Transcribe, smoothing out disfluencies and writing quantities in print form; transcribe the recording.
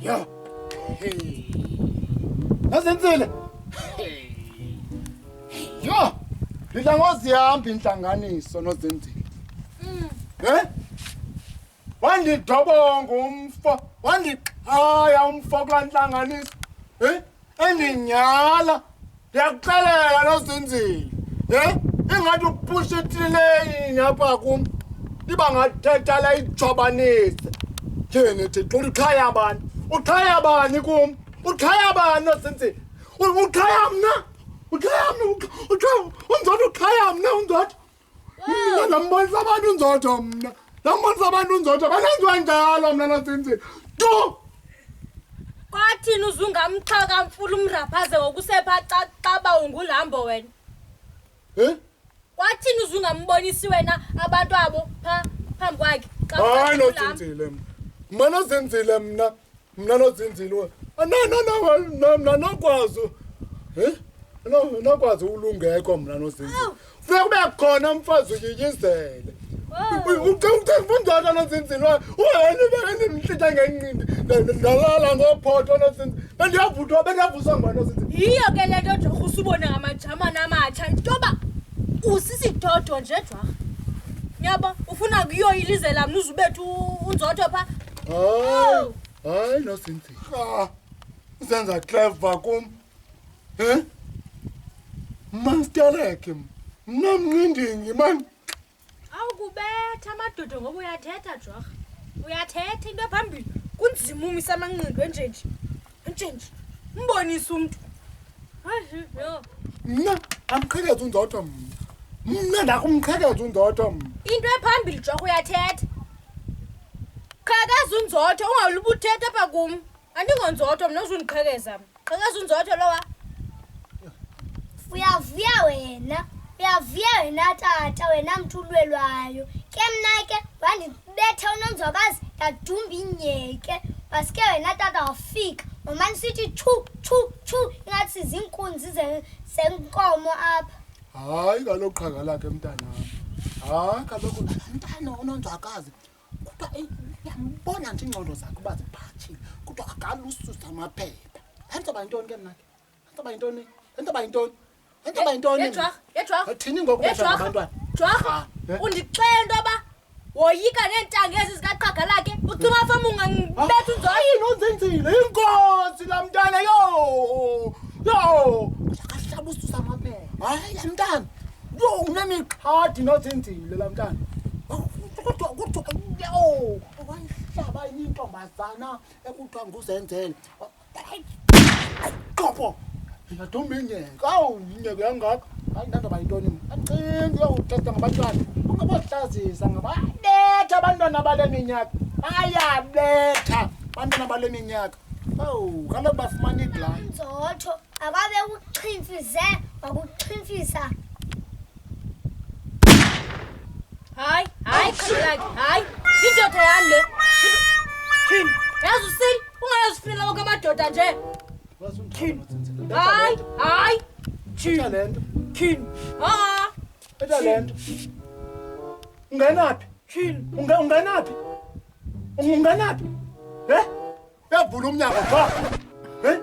Yho. Nazenzile. Yho. Ndidla ngozihamba intlanganiso nozenzile. Eh? Wandidobonga umfo, wandixhaya umfo kulaa ntlanganiso. Eh? Endinyhala. Ndiyakuxelela nozinzile. Ye? Ingathi upusha itileyini apha kum. Iba ngathetha la ijobanise. Tyhini Thixo, uxhaya bani? Uxhaya bani kum? Uxhaya bani nozinzile? Uxhaya mna? Uxhaya mna? Uxhaya unzothi uxhaya mna unzothi? Mna ndambonisa abantu unzotho mna. Ndambonisa abantu unzotho. Banenziwa njalo mna nozinzile. Tu! Kwathini uzungamxhaka mfula umraphaze ngokusepha xaba ungulambo wena? Eh? Kwathini uzungambonisi wena abantu abo pha phambi kwakhe? Xa Hayi ungulambo. nozinzile mna. Mna nozinzile mna. Mna nozinzile. No no no mna mna nokwazi. Eh? No nokwazi ulungekho mna nozinzile. Awu. Funeka kube khona umfazi uyinyizele. Oh. Ucinga nozinzile wena bendimhlitha ngenqindi ndalala ngophotho nozinzile. Bendiyavuthwa bendiyavuswa ngubani nozinzile. Yiyo ke le nto jorha usubone ngamajamani amatsha ntoba usisidodo nje jwarha. Yabo ufuna kuyoyilizela mna uzubethu unzotho pha. Hayi, hayi nozinzile. Ah, uzenza clever kum. Eh? Mastereke mna mnqindingi man. Awukubetha amadoda ngoba uyathetha jwarha. Uyathetha into ephambili. Kunzima umisa amanqindu enjenje. Enjenje. Umbonise umntu. Hayi yho. Mna amqhekeza unzotho mna. Mna ndakumqhekeza unzotho mna. Into ephambili jwarha uyathetha. Qhekeza unzotho ungaluba uthetha apha kum. Andingonzotho mna uzundiqhekeza mna. Qhekeza unzotho lowa. Uyavuya wena, uyavuya wena tata, wena mntu ulwelwayo. Ke mna ke wandibetha unonzwakazi ndadumba inyeke. Waske wena tata wafika wamane sithi tshu tshu tshu ingathi siziinkunzi zenkomo apha. Hayi kaloku qhaka lakhe mntanam. Hayi kaloku mntana unonzwakazi. Kodwa uyambona nje iingqondo zakhe uba ziphatshile. Kodwa akalususa amaphepha. Ndandizoba yintoni ke mna ke? Ndandizoba yintoni? Ndandizoba yintoni? Ndandizoba yintoni? Ye jwarha, ye jwarha. Thini ngoku Ye betha jwarha. ngabantwana? Jwarha, Eh? undixele into yoba woyika neentanga ezi zikaqhaga lakhe ucima fam ungangibetha unzotho. Hayi nozinzile inkosi laa mntana yho yho akahlaba ususa amaphepha. Hayi laa mntana yho unemiqhadi nozinzile laa mntana. Kodwa kodwa yho wayihlaba enye intombazana ekuthiwa nguzenzele. Qopo yadumba inyeka. Awu inyeka yangaka. Hayi ndandoba yintoni mna. Andicingi uyowuthetha ngabantwana. Ungabohlazisa ngababetha abantwana bale minyaka. Bayabetha abantwana bale minyaka. Owu kaloku bafumana iglani. Nzotho akabe kuxhimfize wakuxhimfisa. Hayi, hayi qhaga lakhe, hayi. Indoda yam le. Tyhini, yazi usile ungayozifunela wonke amadoda nje. Hayi, hayi. Etha le nto. Tyhini. Ha-a. Etha le nto. Ungenaphi? Tyhini. Ungenaphi? Ungenaphi? Eh? Uyavula umnyango pha. Eh?